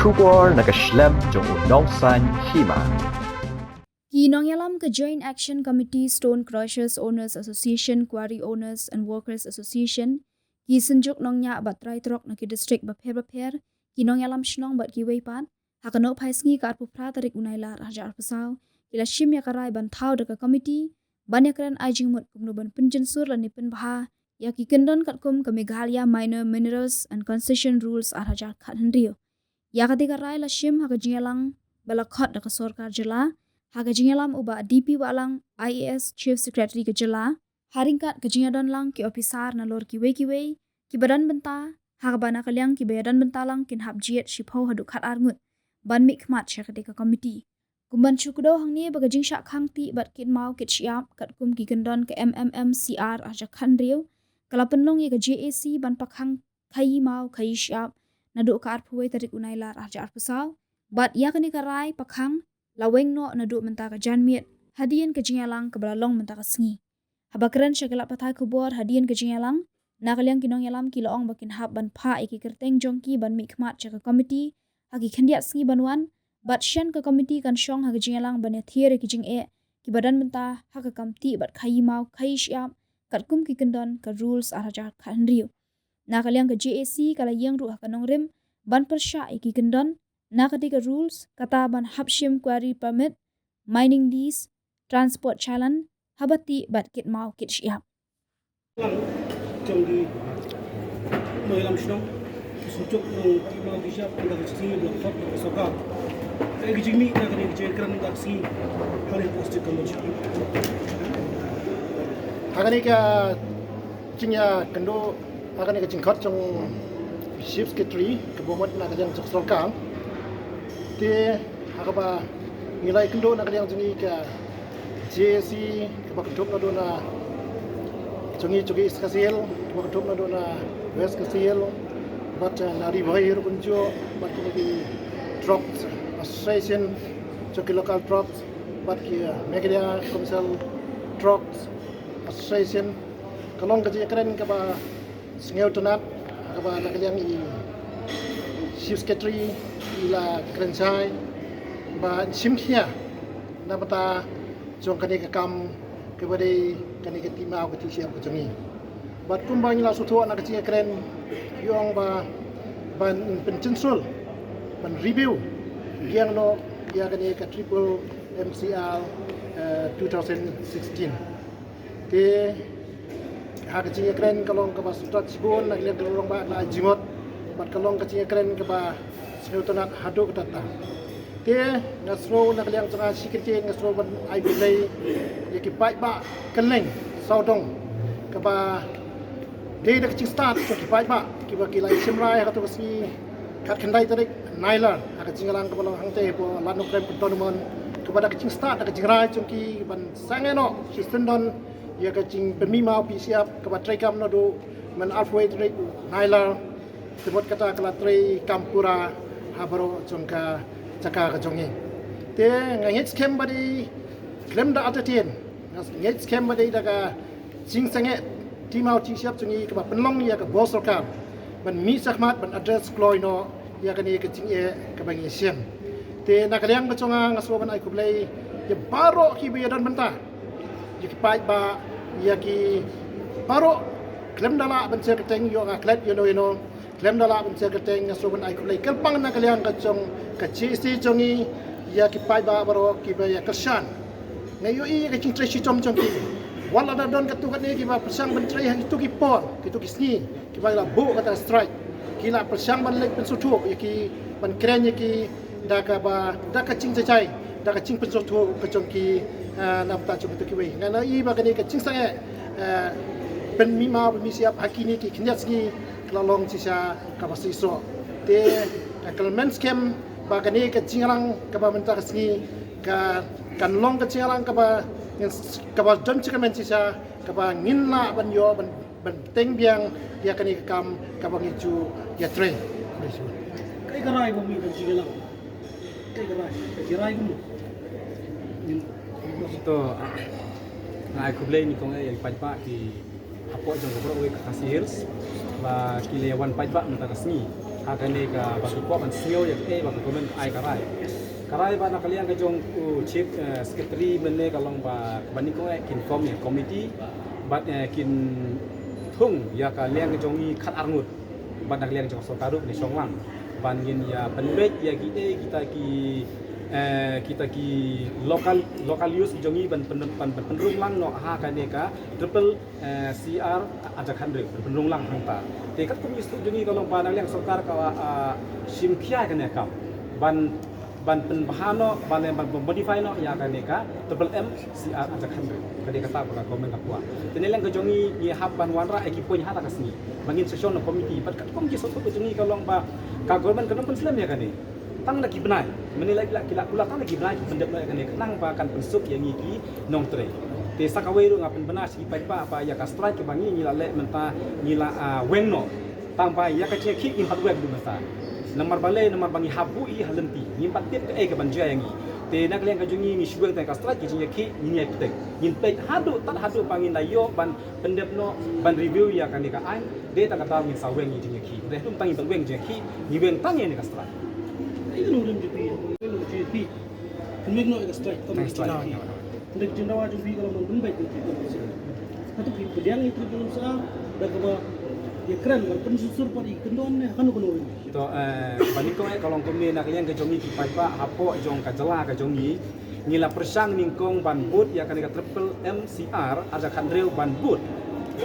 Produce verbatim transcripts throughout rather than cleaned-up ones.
Khubor na ka shlem jong u nongsaiñ hima. Ki nongïalam ka Joint Action Committee, Stone Crushers Owners Association, Quarry Owners and Workers Association, ki synjuk nongñiah bad trai trok na ki district bapher bapher, ki nongïalam shnong bad kiwei pat, ha ka nohphai sngi ka arphew phra tarik u Nailar arhajar arphew saw, ki la shim ïa ka rai ban thaw da ka committee ban ïakren ai jingmut kumno ban pynjynsur lane pynbha ïa ki kyndon katkum ka Meghalaya Minor Minerals and Concession Rules arhajar khathynriew. Ïa kata ka rai la shim ha ka jingïalang ba la khot da ka sorkar jylla, ha ka jingïalam u Bah D P Wahlang, I A S, Chief Secretary ka jylla, ha ryngkat ka jingïadon lang ki ophisar nalor kiwei kiwei kiba don bynta, ha kaba na ka liang kiba ïadon bynta lang kin hap jied shiphew haduh khatar ngut ban mihkhmat sha kata ka committee. Kum ban shu kdew hangne ba ka jingshah khang tih bad kit maw kit shyiap katkum ki kyndon ka M M M C R arhajar khathynriew ka la pynlong ïa ka J A C ban pakhang khaïi maw khaïi shyiap naduh ka arphew wei tarik u Nailar arhajar arphew saw, bad ïa kane ka rai pakhang la weng noh naduh mynta ka janmiet hadien ka jingïalang kaba la long mynta ka sngi. Haba kren sha ki lad pathai khubor hadien ka jingïalang, na ka liang ki nongïalam ki la ong ba kin hap ban phah ïa ki kyrteng jong ki ban mihkhmat sha ka committee ha ki khyndiat sngi ban wan, bad shen ka committee kan shong ha ka jingïalang ban ïathir ïa ki jingeh kiba don bynta ha ka kam tih bad khaïi maw khaïi shyiap katkum ki kyndon ka Rules arhajar khathynriew. Na ka liang ka J A C ka la ïeng ruh ha ka nongrim ban pyrshah ïa ki kyndon na kata ka rules, kata ban hap shim quarry permit, mining lease, transport challan, haba tih bad kit maw kit shyiap. Jong ki nongïalam shnong, ki synjuk nongtih maw tih shyiap, ynda ka sngi ba la khot da ka sorkar. Ka jingmih na kane ka jingkren da ka sngi ha ka Plastic Convention. Ha kane ka jingïakynduh, ha kane ka jingkhot jong Chief Secretary kaba mut na ka liang jong sorkar. Te ha kaba ngi la ïakynduh na ka liang jong ngi ka J A C kaba kynthup naduh na jong ngi jong ka East Khasi Hills, kaba kynthup naduh na West Khasi Hills, bad na Ri Bhoi ruh kumjuh, bad kine ki Trucks Association, jong ki local trucks, bad ki Meghalaya Commercial Trucks Association. Ka long ka jingkren kaba sngewtynnat, kaba na ka liang i Chief Secretary i la kren shai ba shim khia na bynta jong kane ka kam kaba dei kane ka tih maw ka tih shyiap ka jong ngi. Bad kumba ngi la sngewthuh na ka jingkren, i ong ba ban pynjynsur, ban review biang noh ïa kane ka triple M C R, eh, two thousand sixteen. Te ha ka jingïakren ka long kaba sngewtynnat shibun, na ka liang ka long ba la ai jingmut, bad ka long ka jingïakren kaba sngewtynnat haduh katta. Te nga sngew na ka liang jong nga shi kyntien nga sngew ban ai khublei ïa ki paidbah kylleng sawdong, kaba dei da ka jingstad jong ki paidbah kiba ki la ïashim rai ha kato ka sngi khatkhyndai tarik Nailar ha ka jingïalang kaba long hangtei hapoh Lad Nongkrem Cantonment, kaba da ka jingstad da ka jingrai jong ki ban sangeh noh shi syndon ïa ka jingpynmih maw pynmih shyiap kaba treikam naduh myn arphew wei tarik Nailar. Te mut kata ka la treikam pura ha baroh jong ka jaka ka jong ngi. Te nga ngeit skhem ba dei khlem da entertain, nga ngeit skhem ba dei da ka jingsangeh tih maw tih shyiap jong ngi kaba pynlong ïa ka bor sorkar ban mih shakhmat ban address kloi noh ïa kane ka jingeh kaba ngi shim. Te na ka liang ka jong nga nga sngew ban ai khublei ïa baroh kiba ïadon bynta, ïa ki paidbah, ïa ki baroh, khlem da lah ban sher kyrteng, ïoh nga klet ïano ïano, khlem da lah ban sher kyrteng, nga sngew ban ai khublei kyrpang na ka liang ka jong ka J A C jong ngi ïa ki paidbah baroh kiba ïa kyrshan. Nga ïohi ïa ka jingtrei shitom jong ki. Wat la da don katto katne kiba pyrshang ban trei ha kito ki por, kito ki sngi, kiba la buh kata strike, ki la pyrshang ban leit pynsngewthuh ïa ki, ban kren ïa ki da kaba, da ka jingjahjai, da ka jingpynsngewthuh ka jong ki, eh, na bynta jong kito kiwei. Nga ïohi ba kane ka jingsangeh, eh, pynmih maw pynmih shyiap ha kine ki khyndiat sngi ka la long shisha kaba shisha. Te, eh, ka la long skhem ba kane ka jingïalang kaba mynta ka sngi ka, kan long ka jingïalang kaba, kaba don jingkyrmen shisha, kaba ngin lah ban ïoh ban, ban teng biang ïa kane ka kam kaba ngi ju ïatrei. Kaei ka rai ba ngi ban jingïalang? Kaei ka rai? Ka jingrai kumno? To, nga ai khublei nyngkong eh ïa ki paidbah ki hapoh jong ka baroh kawei ka Khasi Hills ba ki la ïa wan paidbah mynta ka sngi. Ha kane ka ba ki kwah ban sngew ïa kaei ba ka government ka ai ka rai. Ka rai ba na ka liang ka jong u chief, eh, secretary mynne ka long ba, ba nyngkong eh kin form ïa ka committee bad, eh, kin thung ïa ka liang ka jong ngi khat arngut bad na ka liang ka jong ka sorkar ruh ne shong lang ban ngin ïa pynbeit ïa kiei kita ki, eh, kita ki local, local use jong ngi ban pyn-, ban, ban pynrung lang noh ha kane ka triple, eh, C R arhajar khathynriew ban pynrung lang hangta. Te katkum ngi sdang jong ngi ka long ba na ka liang sorkar ka, ah, shim khia kane ka kam ban, ban pynbha noh, ban, ban modify noh ïa kane ka triple M C R arhajar khathynriew. Ka dei kata ba ka government ka kwah. Te na ka liang ka jong ngi ngi hap ban wanrah ïa ki point ha la ka sngi ba ngin session na committee bad katkum ki sdang ka jong ngi ka long ba ka government kan ym pynslem ïa kane. Tang da ki bnai mynne la ki la, ki la kular tang da ki bnai ki pyndep noh ïa kane khnang ba kan pynsuk ïa ngi ki nongtrei. Te sa kawei ruh nga pynbna sha ki paidbah ba ïa ka strike ba ngi, ngi la leh mynta ngi la, ah, weng noh. Tang ba ïa ka jingïakhih ngim pat weng ruh mynta. Namar balei? Namar ba ngi hap buh ïa ha lynti, ngim pat tip kaei ka ban jia ïa ngi. Te na ka liang ka jong ngi ngi shu weng tang ïa ka strike, ka jingïakhih ngin ïai pyntek. Ngin peit haduh tad haduh ba ngin da ïoh ban pyndep noh, ban review ïa kane ka aiñ. Dei tang ka daw ngin sa weng ïa jingïakhih. Dei haduh tang ngin pat weng jingïakhih, ngi weng tang ïa kane ka strike. Ai nongrim jong phi, nongrim jong phi. Pynweng noh ïa ka strike, ka strike. Nda ka jingdawa jong phi ka long ban pynbeit ïa ka triple M C R. Hato phi pdiang ïa ka triple M C R da kaba ïakren ban pynsuk sur pat ïa ki kyndon ne kano kano ruh? To, eh, ba nyngkong eh ka long kumne, na ka liang ka jong ngi ki paidbah hapoh jong ka jylla ka jong ngi, ngi la pyrshang nyngkong ban bud ïa kane ka triple M C R arhajar khathynriew ban bud.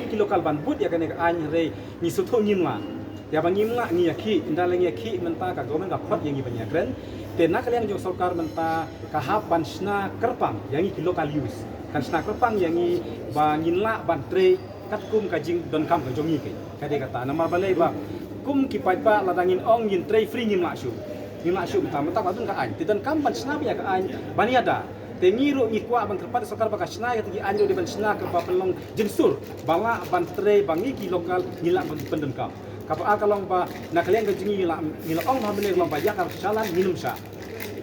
Ki local ban bud ïa kane ka aiñ hynrei ngi sngewthuh ngim lah. Ïa ba ngim lah ngi ïakhih, ynda la ngi ïakhih mynta ka government ka khot ïa ngi ban ïakren. Te na ka liang jong sorkar mynta ka hap ban shna kyrpang ïa ngi ki local use. Kan shna kyrpang ïa ngi ba ngin lah ban trei katkum ka jingdonkam ka jong ngi. Ka dei kata, namar balei? Ba kum ki paidbah lada ngin ong ngin trei free ngim lah shuh. Ngim lah shuh mynta, mynta ba don ka aiñ. Te donkam ban shna ba ïa ka aiñ ban ïada. Te ngi ruh ngi kwah ban kyrpad sorkar ba ka shna ïa ka aiñ ruh dei ban shna kaba pynlong jingsur ba lah ban trei ba ngi ki local ngi lah ban pyndonkam. Kaba ar ka long ba na ka liang ka jong ngi la, ngi la ong ha mynne ka long ba ïa ka challan ngin ym shah.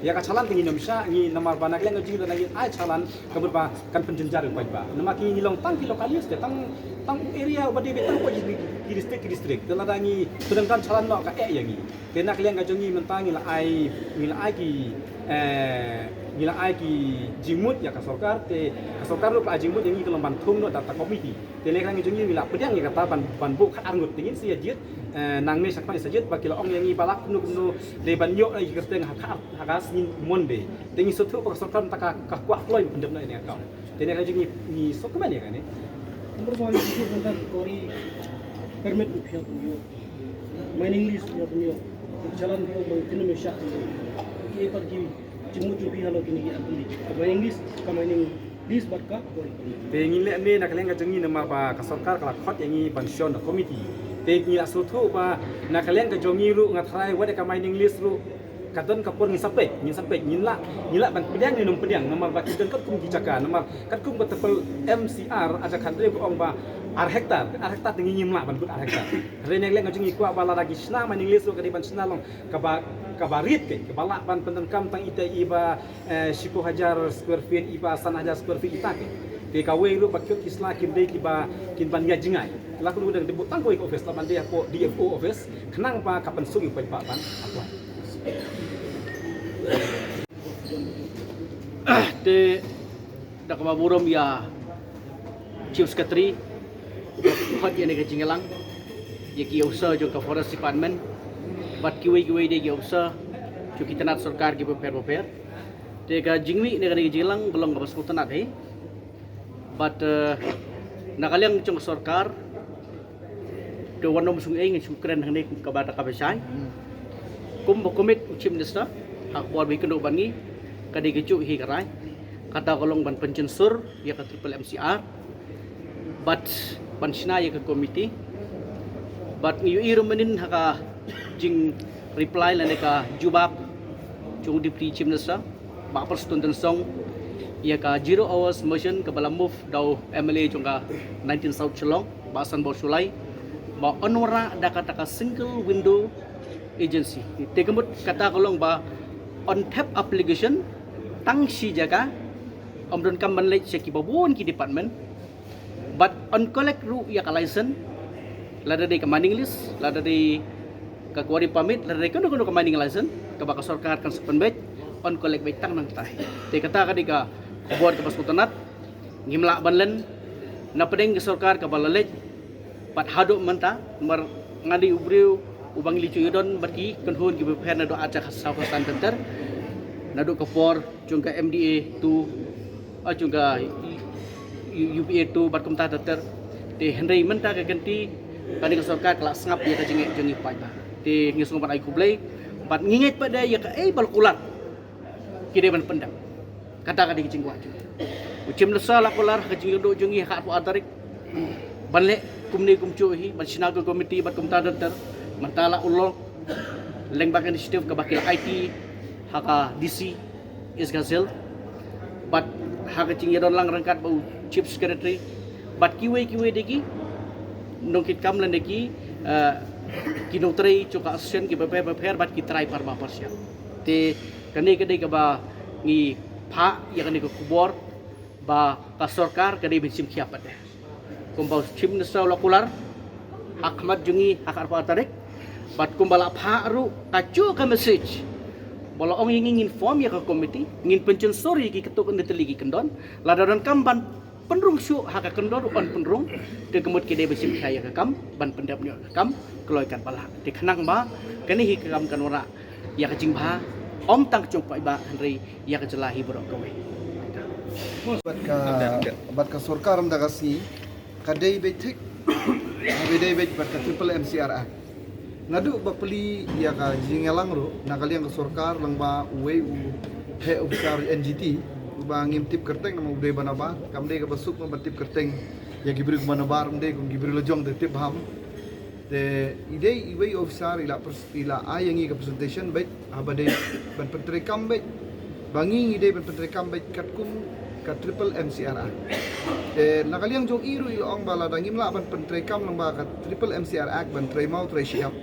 Ïa ka challan te ngin ym shah ngi, namar ba na ka liang ka jong ngi lada ngi ai challan ka mut ba kan pynjynjar ïa u paidbah. Namar ki ngi long tang ki local use te tang, tang u area uba dei beit tang ki, ki district, ki district. Te lada ngi pyndonkam challan noh ka eh ïa ngi. Te na ka liang ka jong ngi mynta ngi la ai, ngi la ai ki, eh, ngi la ai ki jingmut ïa ka sorkar, te ka sorkar ruh ka ai jingmut ïa ngi ka long ban thung noh da ka committee. Te na ka liang ka jong ngi ngi la pdiang ïa kata ban, ban buh khatar ngut, te ngin sa ïa jied, eh, nangne shakhmat sa jied ba ki la ong ïa ngi ba lah kumno kumno dei ban ïoh ïa ki kyrteng ha khatar, ha ka sngi Monday. Te ngi sngewthuh ba ka sorkar mynta ka, ka kwah kloi ban pyndep noh ïa kane ka kam. Te na ka jong ngi, ngi sngewkmen ïa kane. Number one, ki shu kynta ka quarry permit u phi hap ban ïoh. Mining lease u phi hap ban ïoh. Challan u phi hap ban ïoh. Ki pat ki jingmut jong phi halor kine ki ar tylli. Ka mining lease, ka mining lease bad ka quarry permit. Te ngin leh ne na ka liang ka jong ngi namar ba ka sorkar ka la khot ïa ngi ban shon na committee. Te ngi la sngewthuh ba na ka liang ka jong ngi ruh nga tharai wat ïa ka mining lease ruh ka don ka por ngin sa peit, ngin sa peit, ngin lah, ngin lah ban pdiang ne ym pdiang, namar ba ki don katkum ki jaka, namar katkum ka triple M C R arhajar khathynriew ka ong ba ar hektar, ar hektar te ngi ngim lah ban bud ar hektar. Hynrei na ka liang ka jong ngi kwah ba lada ki shna mining lease ruh ka dei ban shna long kaba, kaba rit kei, kaba lah ban pyndonkam tang ita i ba, eh, shiphew hajar square feet, i ba san hajar square feet ita kei. Te kawei ruh ba ki, ki shna kim dei kiba kin ban ïa jngai. La kunu dang dei buh tang kawei ka office, la ban dei hapoh D F O office, khnang ba ka pynsuk ïa u paidbah ban apply. Te da kaba burom ïa Chief Secretary, khot ïa ne ka jingïalang ïa ki officer jong ka Forest Department bad kiwei kiwei de ki officer jong ki tnat sorkar kiba pher bapher. Te ka jingmih ne ka ne ka jingïalang ka long kaba sngewtynnat hi. Bad, eh, na ka liang jong ka sorkar, te wan ym sngewsih ngi shu kren hangne kum kaba da kaba shai. Kumba commit u Chief Minister ha ka por ba i kynduh bad ngi, ka dei kajuh hi ka rai. Kata ka long ban pynjynsur ïa ka triple M C R bad ban shna ïa ka committee. Bad ngi ïohi ruh mynnin ha ka jingreply lane ka jubab jong u Deputy Chief Minister, Bah Prestone Tynsong, ïa ka zero hours motion kaba la move da u M L A jong ka nineteen South Shillong, Bah Sanbor Shullai, ba yn wanrah da kata ka single window agency. Te ka mut kata ka long ba yn thep application tang shi jaka, ym donkam ban leit sha kiba bun ki department. Bad yn collect ruh ïa ka license, lada dei ka mining lease, lada dei ka quarry permit lane kano kano ka mining license kaba ka sorkar kan sa pynbeit, yn collect beit tang nangta hi. Te kata ka dei ka khubor kaba sngewtynnat. Ngim lah ban len na pdeng ka sorkar kaba la leit bad haduh mynta, namar nga dei u briew uba ngi la ju ïadon bad ki kynhun kiba pher naduh ar hajar saw khatsan ter ter, naduh ka por jong ka M D A two, ah, jong ka U P A two bad kumta ter ter. Te hynrei mynta ka kynti kane ka sorkar ka la sngap ïa ka jingeh jong ngi paidbah. Te ngi sngewbha ban ai khublei bad ngi ngeit pat de ïa kaei ba la kular ki dei ban pyndep. Kata ka dei ka jingkwah jong ngi. U Chief Minister la kular ha ka jingïaduh jong ngi ha ka arphew ar tarik ban leh kumne kumjuh hi, ban shna ka komiti bad kumta ter ter. Mynta la u long lyngba ka initiative kaba ki la aiti ha ka D C East Khasi Hills bad ha ka jingïadon lang ryngkat bad u Chief Secretary bad kiwei kiwei de ki nongkitkam lane ki, eh, ki nongtrei jong ka association kiba pher ba pher bad ki trai parba parsiap. Te kane ka dei kaba ngi phah ïa kane ka khubor ba ka sorkar ka dei ban shim khia pat de. Kumba u Chief Minister u la kular ha khmat jong ngi ha ka arphew ar tarik bad kumba la phah ruh kajuh ka message ba la ong ïa ngi ngin form ïa ka komiti, ngin pynshynshar ïa ki katto katne tylli ki kyndon, lada donkam ban pynrung shuh ha ka kyndon ruh yn pynrung. Te ka mut ki dei ban shim khia ïa ka kam ban pyndep noh ïa ka kam kloi katba lah. Te khnang ba kane hi ka kam kan wanrah ïa ka jingbha ym tang ka jong paidbah hynrei ïa ka jylla hi baroh kawei. Bad ka, bad ka sorkar mynta ka sngi ka dei beit thik, ka dei beit bad ka Triple M C R Act. Naduh ba plie ïa ka jingïalang ruh na ka liang ka sorkar lyngba uwei u heh officer N G T uba ngim tip kyrteng namar u dei ba nabar, kam dei kaba suk ban tip kyrteng ïa ki briew ba nabar, ym dei kum ki briew la jong te tip bha. Te i dei iwei i officer i la pres-, i la ai ïa ngi ka presentation beit, haba dei ban pyntreikam beit ba ngi ngi dei ban pyntreikam beit katkum ka Triple M C R Act. Te na ka liang jong i ruh i la ong ba lada ngim lah ban pyntreikam lyngba ka Triple M C R Act ban trei maw trei shyiap,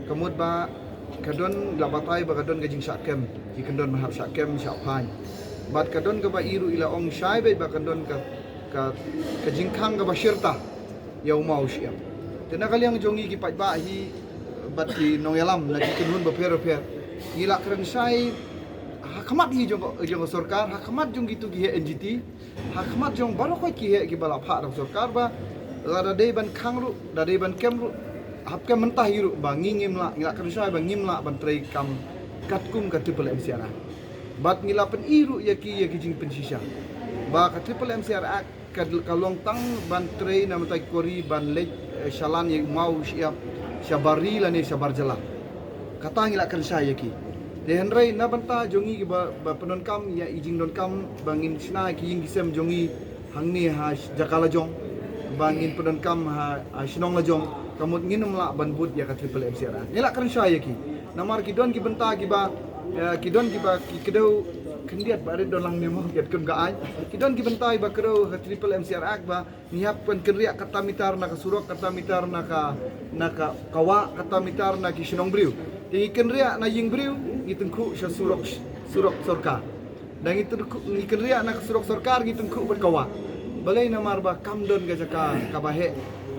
ka mut ba ka don, la batai ba ka don ka jingshah kem, ki kyndon ban hap shah kem shah phaiñ. Bad ka don kaba i ruh i la ong shai beit ba ka don ka, ka, ka jingkhang kaba shirta ïa u maw u shyiap. Te na ka liang jong ngi ki paidbah hi bad ki nongïalam na ki kynhun bapher bapher, ngi la kren shai ha khmat hi jong ka, jong ka sorkar, ha khmat jong kitu ki heh N G T, ha khmat jong baroh khoit ki heh kiba la phah da ka sorkar ba lada dei ban khang ruh, da dei ban kem ruh, hap kem mynta hi ruh ba ngi ngim lah, ngi la kren shai ba ngim lah ban treikam katkum ka Triple M C R Act. Bad ngi la pyni ruh ïa ki, ïa ki jingpynshisha ba ka Triple M C R Act ka, ka long tang ban trei na mynta ki quarry ban leit, eh, shalan ïa u maw u shyiap shabar ri lane shabar jylla. Kata ngi la kren shai ïa ki. Te hynrei na bynta jong ngi kiba, ba pyndonkam ïa i jingdonkam ba ngin shna ki ïing ki sem jong ngi hangne ha sh-, jaka la jong, ba ngin pyndonkam ha, ha shnong la jong, ka mut ngin ym lah ban bud ïa ka Triple M C R Act. Ngi la kren shai ïa ki. Namar ki don ki bynta kiba, eh, ki don kiba ki kdew khyndiat ba rit don lang ne mo, khyndiat kum ka aiñ. Ki don ki bynta kiba kdew ha Triple M C R Act ba ngi hap ban kynriah kata mitar na ka surok, kata mitar na ka, na ka, ka wah, kata mitar na ki shnong briew. Te ngi kynriah na ïing briew, ngi tyngkhuh sha surok, surok sorkar. Da ngi tyngkhuh, ngi kynriah na ka surok sorkar, ngi tyngkhuh bad ka wah. Balei? Namar ba kam don ka jaka kaba heh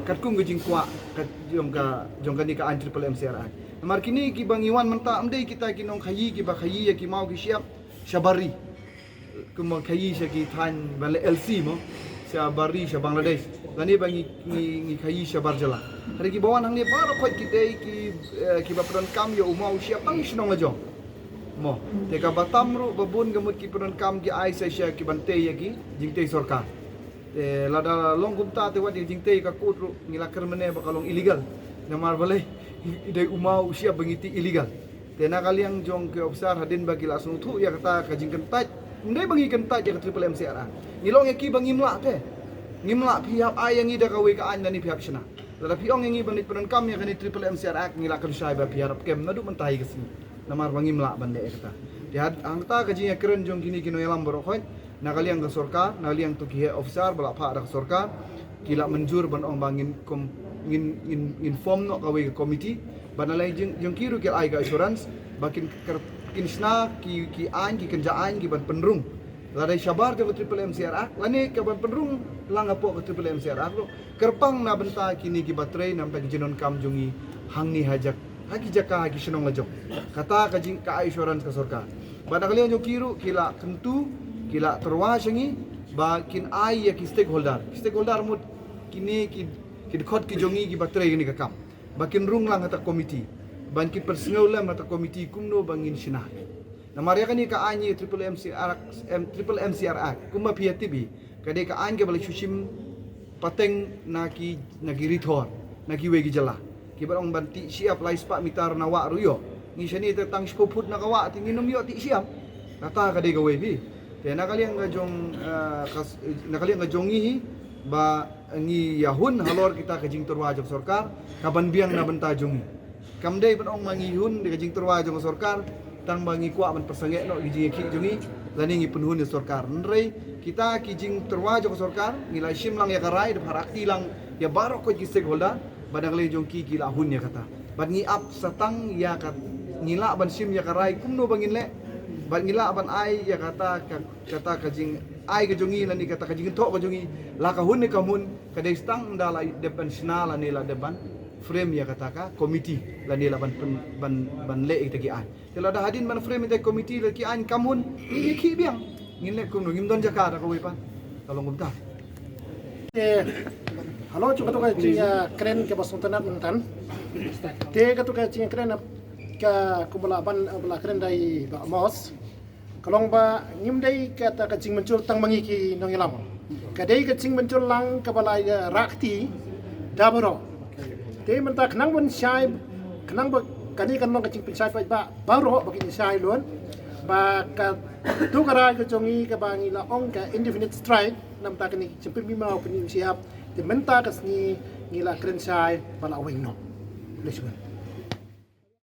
katkum ka jingkwah ka jong ka, jong kane ka aiñ Triple M C R Act. Namar kine kiba ngi wan mynta ym dei kita ki nongkhaïi kiba khaïi ïa ki maw ki shyiap shabar ri. Kumba khaïi sha ki thaiñ ban leh L C mo, shabar ri sha Bangladesh. Lane ba ngi, ngi, ngi khaïi shabar jylla. Hynrei kiba wan hangne baroh khoit ki dei ki, eh, kiba pyndonkam ïa u maw u shyiap tang shnong la jong. Mo, te kaba tam ruh ba bun ka mut ki pyndonkam ki ai sa sha ki ban tei ïa ki jingtei sorkar. Te lada long kumta te wat ïa ka jingtei ka kut ruh ngi la kyrmen ba ka long illegal. Namar balei? I dei u maw u shyiap ba ngi tei illegal. Te na ka liang jong ki officer hadien ba ki la sngewthuh ïa kata ka jingkyntait, ym dei ba ngi kyntait ïa ka Triple M C R Act. Ngi la ong ïa ki ba ngim lah te. Ngim lah, phi hap ai ïa ngi da kawei ka aiñ lane phi hap shna. Lada phi ong ïa ngi ban leit pyndonkam ïa kane Triple M C R Act ngi la kren shai ba phi hap kem naduh mynta hi ka sngi. Namar ba ngim lah ban leh ïa kata. Te hangta ka jingïakren jong kine ki nongïalam baroh khoit, na ka liang ka sorkar, na ka liang tu ki heh officer ba la phah da ka sorkar, ki la mynjur ban ong ba ngin kom-, ngin, ngin, ngin form noh kawei ka komiti, bad na liang jong, jong ki ruh ki la ai ka assurance ba kin ker-, kin shna ki, ki aiñ, ki kynja aiñ ki ban pynrung. Lada shabar jong ka Triple M C R Act lane ka ban pynrung lang hapoh ka Triple M C R Act ruh, kyrpang na bynta kine kiba trei, na bynta ki jingdonkam jong ngi hangne ha jak-, ha ki jaka, ha ki shnong la jong. Kata ka jing ka ai assurance ka sorkar. Bad na ka liang jong ki ruh ki la kyntu, ki la tyrwa sha ngi ba kin ai ïa ki stakeholder. Ki stakeholder mut kine ki, ki dkhot ki jong ngi kiba trei kane ka kam. Ba kin rung lang ha kata ka komiti. Ban kin pynsngew lem ha kata ka komiti kumno ba ngin shna. Namar ïa kane ka aiñ triple M C R, M, triple M C R Act, kumba phi ïa tip hi, ka dei ka aiñ kaba la shu shim pateng na ki, na ki rithor, na kiwei ki jylla. Kiba ong ban tih shyiap lai spah mitar na wah ruh ïoh. Ngi shane te tang shiphew phut na ka wah te ngin ym ïoh tih shyiap. Kata ka dei kawei phi. Te na ka liang ka jong, eh, ka s-, na ka liang ka jong ngi hi, ba ngi ïa hun halor kita ka jingtyrwa jong sorkar, ka ban biang na bynta jong ngi. Kam dei ban ong ba ngi hun da ka jingtyrwa jong sorkar, tang ba ngi kwah ban pyrsangeh noh ki jingïakhih jong ngi, lane ngi pynhun ïa sorkar. Hynrei kita ki jingtyrwa jong sorkar, ngi la shim lang ïa ka rai, da pharap kti lang ïa baroh kot ki stakeholder, bad na ka liang jong ki ki la hun ïa kata. Bad ngi ap sa tang ïa ka, ngi lah ban shim ïa ka rai kumno ba ngin leh, bad ngi lah ban ai ïa kata ka, kata ka jingai ka jong ngi lane kata ka jingthoh ka jong ngi, la ka hun ne kam hun, ka dei sa tang ynda la dep ban shna lane la dep ban frame ïa kata ka komiti lane la ban pyn-, ban, ban leh ïa kita ki aiñ. Te lada hadien ban frame ïa kita ki komiti lane ki aiñ kam hun, ngi ïakhih biang. Ngin leh kumno, ngim don jaka da kawei pat. Ka long kumta. Te halor jong kato ka jingkren kaba sngewtynnat mynta. Te kato ka jingkren ka kumba la ban, ba la kren da i Bah Amos. Ka long ba ngim dei kata ka jingmynjur tang ma ngi ki nongïalam. Ka dei ka jingmynjur lang kaba la ïa rah kti da baroh. Te mynta khnang ban shai, khnang ba kane kan long ka jingpynshai paidbah baroh ba kin shai lun. Ba kato ka rai ka jong ngi kaba ngi la ong ka indefinite strike, namar kane ka jingpynmih maw pynmih shyiap. Te mynta ka sngi ngi la kren shai ba la weng noh. Khublei shibun.